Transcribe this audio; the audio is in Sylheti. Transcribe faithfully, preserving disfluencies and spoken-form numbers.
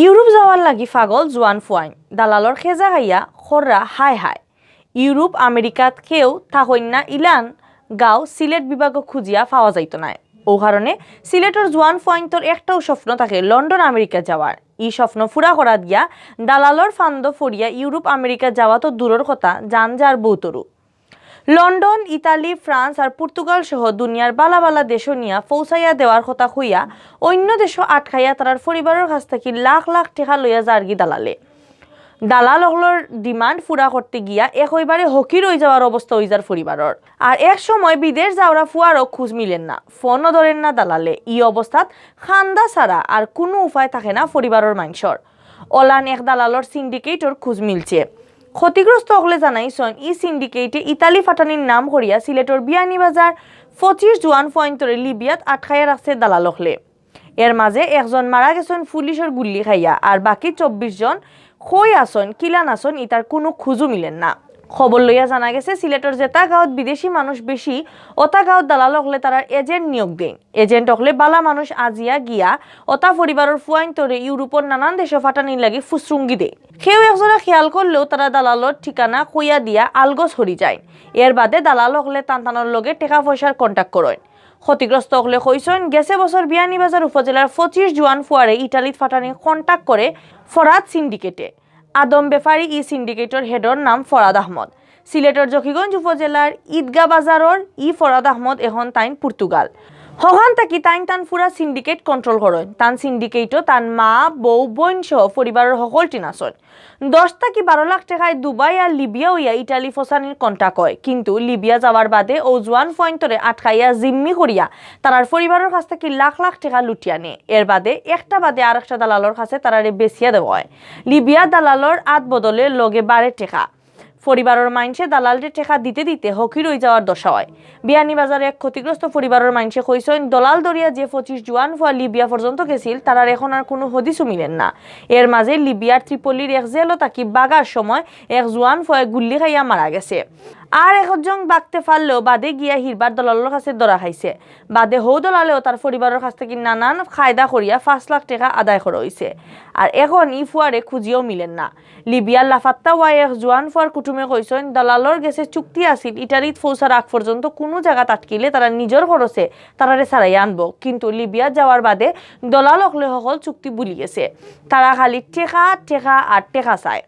ইউরোপ যাওয়ার লাগি পাগল জুয়ান ফুয়াইন, দালালর খেজা খাইয়া খররা হায় হায়। ইউরোপ আমেরিকাত কেউ থাকইন না ইলান গাঁও সিলেট বিভাগো খুঁজিয়া পাওয়া যাইতো নায়। অউ কারণে সিলেটর জুয়ান ফুয়াইন্তর একটাউ স্বপ্ন থাকে লন্ডন আমেরিকা যাওয়ার। ই স্বপ্ন পুরা করাত গিয়া দালালর ফান্দো পড়িয়া ইউরোপ আমেরিকা যাওয়া তো দূরর কথা, জান যার বউতরু। লন্ডন, ইতালি, ফ্রান্স আর পর্তুগাল সহ দুনিয়ার বালা বালা দেশো নিয়া পৌঁছাইয়া দেওয়ার কথা কইয়া অইন্য দেশো আটকাইয়া তারার পরিবারর কাছ থাকি লাখ লাখ টেকা লইয়া যারগি দালালে। দালাল অকলর ডিমান্ড পুরা করতে গিয়া একবারে হকির অই যাওয়ার অবস্থা অই যার পরিবারর। আর এক সময় বিদেশ যাওরা ফুয়ারও খুঁজ মিলের না, ফোনও ধরের না দালালে। ই অবস্থাত কান্দা ছাড়া আর কুনু উপায় থাকে না পরিবারর মানষর। অলান এক দালালর সিন্ডিকেটর খুঁজ মিলছে। ক্ষতিগ্রস্ত অকলে জানাইছইন, ই সিন্ডিকেটে ইতালি ফাটানির নাম করিয়া সিলেটর বিয়ানীবাজার পঁচিশ জুয়ান ফুয়াইন্তরে লিবিয়াত আটকাইয়া রাখছে দালাল অকলে। এর মাঝে একজন মারা গেছইন পুলিশর গুল্লি খাইয়া, আর বাকি চব্বিশ জন কই আছইন, কিলান আছইন, ইতার কুনু খুঁজও মিলের না। খবর লইয়া জানা গেছে, সিলেটর যেতা গাঁওত বিদেশি মানুষ বেশি, অতা গাঁওত দালাল অকলে তারার এজেন্ট নিয়োগ দেইন। এজেন্ট অকলে বালা মানুষ আজিয়া গিয়া অতা পরিবারর ফুয়াইন্তরে ইউরোপর নানান দেশো ফাটানির লাগি ফুসরুঙ্গি দেইন। কেউ একজরা খেয়াল করলেও তারা দালালর ঠিকানা কইয়া দিয়া আলগোছ হরি যাইন। এর বাদে দালাল অকলে তান তানর লগে টেকা পয়সার কন্ট্যাক্ট করইন। ক্ষতিগ্রস্ত অকলে কইছইন, গেছে বছর বিয়ানীবাজার উপজেলার পঁচিশ জুয়ান ফুয়ারে ইটালিত ফাটানির কন্ট্যাক্ট করে ফরাদ সিন্ডিকেটে। আদম ব্যাপারী ই সিন্ডিকেটর হেডর নাম ফরাদ আহমদ। সিলেটর জকিগঞ্জ উপজেলার ঈদগাহ বাজারর ই ফরাদ আহমদ এখন তাইন পর্তুগাল। হখান থাকি তাইন তান পুরা সিন্ডিকেট কন্ট্রোল করইন। তান সিন্ডিকেটও তান মা, বউ, বইন সহ পরিবারর হকলটিন আছইন। দশ থাকি বারো লাখ টেকায় দুবাই আর লিবিয়া অইয়া ইটালি ফসানির কন্ট্যাক্ট অয়, কিন্তু লিবিয়া যাওয়ার বাদে অউ জুয়ান ফুয়াইন্তরে আটকাইয়া জিম্মি করিয়া তারার পরিবারর কাছ থাকি লাখ লাখ টেকা লুটিয়া নে। এর বাদে একটা বাদে আরেকটা দালালর কাছে তারারে বেচিয়া দেওয়া অয়। লিবিয়া দালালর আত বদলে লগে বাড়ে টেকা। পরিবারর মানষে দালালরে টেকা দিতে দিতে হকির অই যাওয়ার দশা অয়। বিয়ানীবাজারে এক ক্ষতিগ্রস্ত পরিবারর মানষে কইছইন, দলাল ধরিয়া যে পঁচিশ জুয়ান ফুয়া লিবিয়া পর্যন্ত গেছিল, তারার এখন আর কুনু হদিসও মিলের না। এর মাঝে লিবিয়ার ত্রিপলির এক জেলো থাকি বাগার সময় এক জুয়ান ফুয়ায় গুল্লি খাইয়া মারা গেছে। আর একজন বাগতে পারলেও বাদে গিয়া হিরবার দলালর কাছে ধরা খাইছে। বাদে হউ দলালেও তার পরিবারর কাছ থাকি নানান কায়দা করিয়া পাঁচ লাখ টেকা আদায় করা অইছে। আর এখন ই ফুয়ারে খুঁজিয়াও মিলের না। লিবিয়ার লাপাত্তা অওয়া এক জুয়ান ফুয়ার কুটুমে কইছইন, দালালর গেছে চুক্তি আছিল, ইটালিত পৌঁছার আগ পর্যন্ত কুনু জাগাত আটকিলে তারা নিজর খরচে তারারে ছাড়াইয়া আনবো, কিন্তু লিবিয়াত যাওয়ার বাদে দলাল অকলে হকল চুক্তি ভুলি গেছে। তারা খালি টেকা, টেকা আর টেকা চায়।